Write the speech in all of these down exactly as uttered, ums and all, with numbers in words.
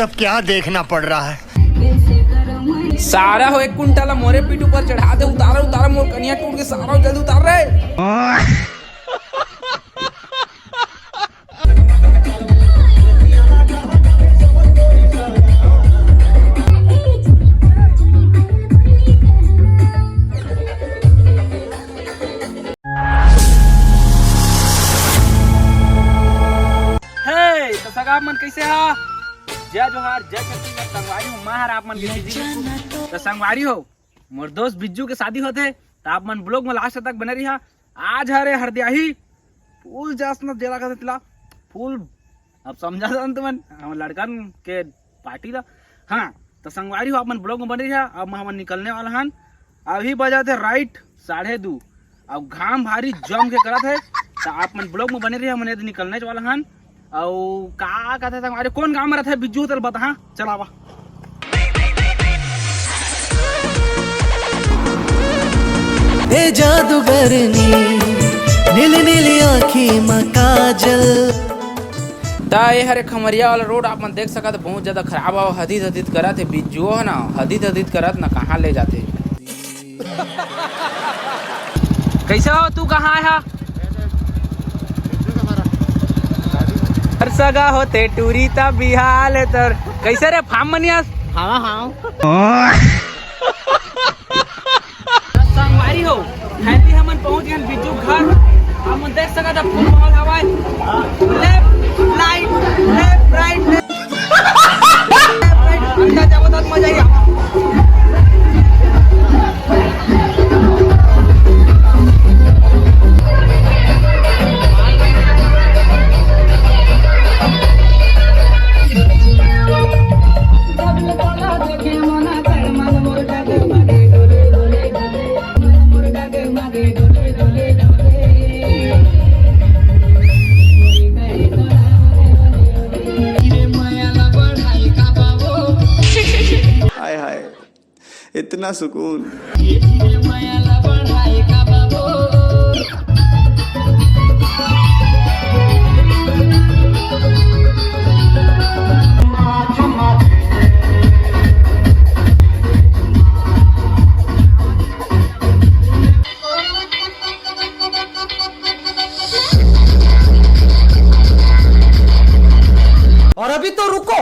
अब क्या देखना पड़ रहा है? सारा हो एक कुंटल मोरे पीठ ऊपर चढ़ा दे, उतारा, उतारा, मोर कनिया टूट के, सारा हो जल्दी उतार रे। हे, तो संगवारी मन कइसे हा? जय जोहार, जय छत्तीसगढ़। संगवारी हो, मैं हर आप मन के जीजी बिट्टू। तो संगवारी हो, मोर दोस्त बिज्जू के शादी होथे, तो आप मन vlog में last तक बने रहिहा। आज हरे हरदियाही, फूल जास न जेला कथे तेला, फूल, अब समझा दन तुमन, हम लड़कन के party ला। हाँ, तो संगवारी हो, आप मन vlog में बने रहिहा। अब हमन निकलने वाला हन, अभी बजाथे right साढ़े दू। अब घाम भारी जम के करत हे, तो आप मन vlog में बने रहिहा, हमन एदे निकलने वाला हन। अउ का कहथे संगवारी, कौन गाँव में रहथे बिज्जू तेला बता, हाँ, चलावा। ए जादूगरनी, नीली नीली आँखी म काजल। त ए हरे खमरिया वाला road आप मन देख सकत, बहुत ज्यादा खराब हे, हदित हदित करत हे, बिज्जुओ हे ना, हदित हदित करत ना, कहाँ ले जाथे। कइसे हो, तू कहाँ आय हा? हर सगा होथे टूरी त बिहाव ले तोर। कइसे रे, form म नइ आस? हाँ, हाँ। संगवारी हो, finally हमन पहुंच गेन बिज्जू घर। हमन देख सकत हव, full माहौल हवय। Left, right, left, right, left। अंदर जाबो त मजा आही। हाय हाय, इतना सुकून। और अभी तो रुको।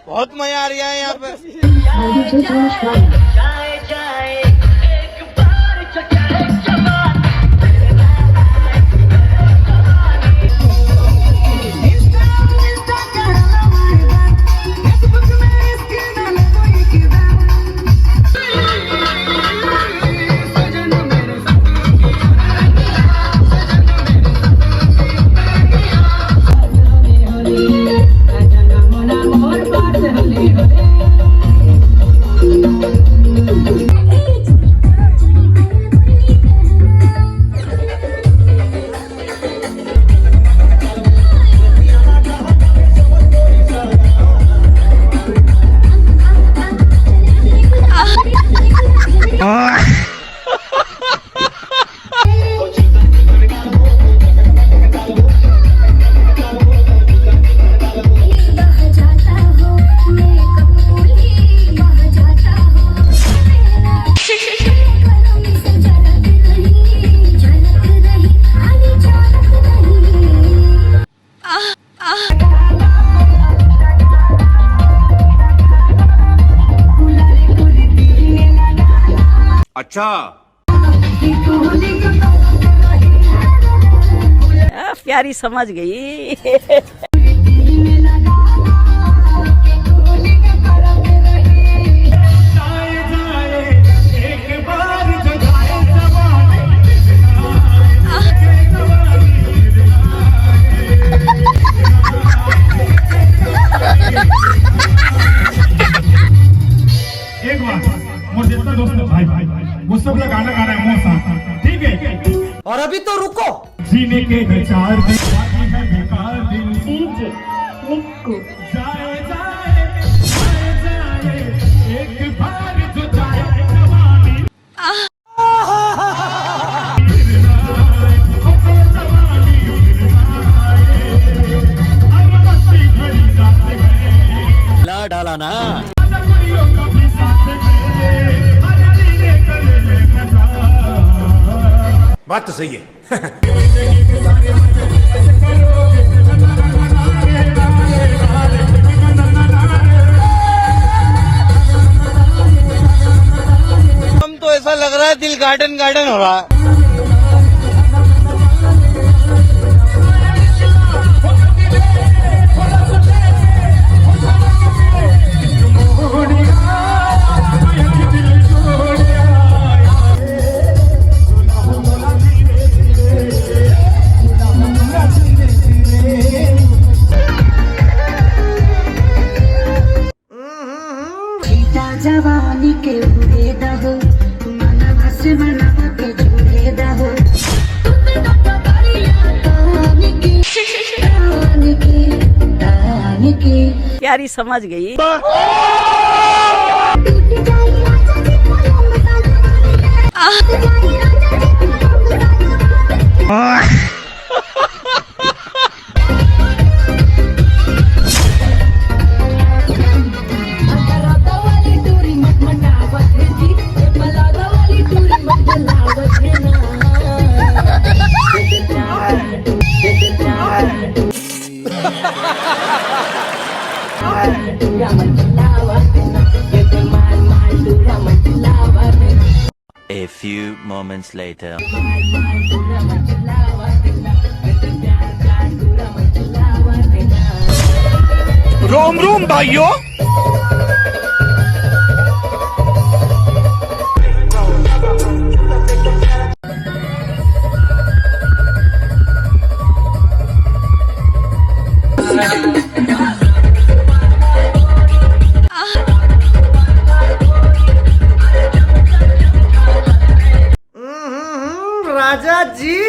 बहुत मजा आ रहा है यहाँ पे। अच्छा। आ, प्यारी समझ गई। और अभी तो रुको। जीने के है चार दिन, बाकी है बेकार दिन। डीजे निक्कू। जाए जाए, जाए जाए, एक बार जो जाए जवानी। ला डाला ना। बात तो सही है। हम तो ऐसा लग रहा है, दिल गार्डन गार्डन हो रहा है। जवानी के उड़े दहो, मनवा से मनवा के जुड़े दहो। यारी समझ गई। A few moments later. रोम रोम भाइयों। राजा जी।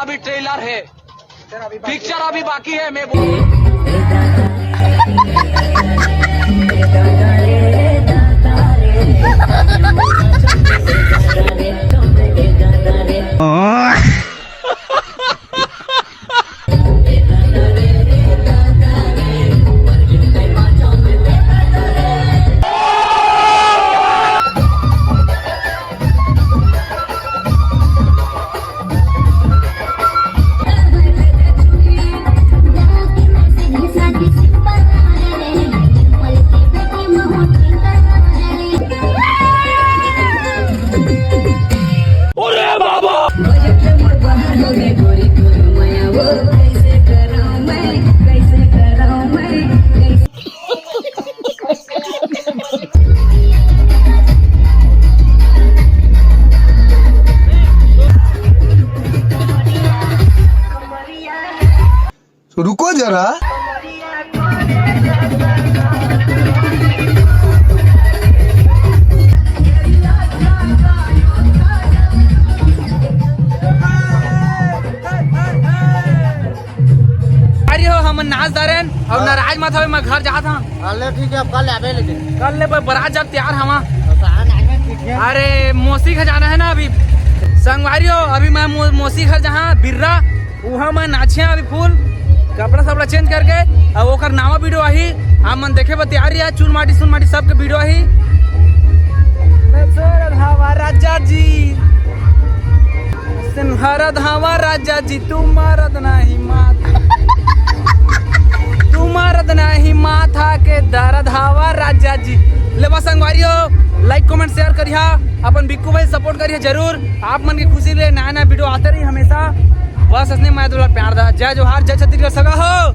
अभी ट्रेलर है, पिक्चर अभी बाकी है। मैं बोल रुको जरा। अरे हो, हम नाच डारेन और नाराज मत होवे, मैं घर जात हूँ। अरे ठीक है, अब कल आबे लेकिन। कल ले बर-, बारात जब तैयार हवा। अरे मौसी घर जाना है ना अभी। संगवारी हो, अभी मैं मो-, मौसी घर जहाँ बिर्रा, वहाँ मैं नाचिया अभी फुल कपड़ा सपड़ा चेंज करके। अब ओकर नावा वीडियो आही, आप मन देखे बर तैयार रहिया। चुन माटी सुन माटी सबके वीडियो आही। मैं सोर धावा राजा जी, सिंहर धावा राजा जी, तू मरद नहीं माथा, तू मरद नहीं माथा के दर्द हवा राजा जी। ले बा संगवारी हो, लाइक कमेंट शेयर करिहा, अपन बिक्कू भाई सपोर्ट करिहा जरूर। आप मन के खुशी ले नया नया वीडियो आते रही हमेशा। बस असने मैं दुलार प्यार दा। जय जोहार, जय छत्तीसगढ़ सगा हो।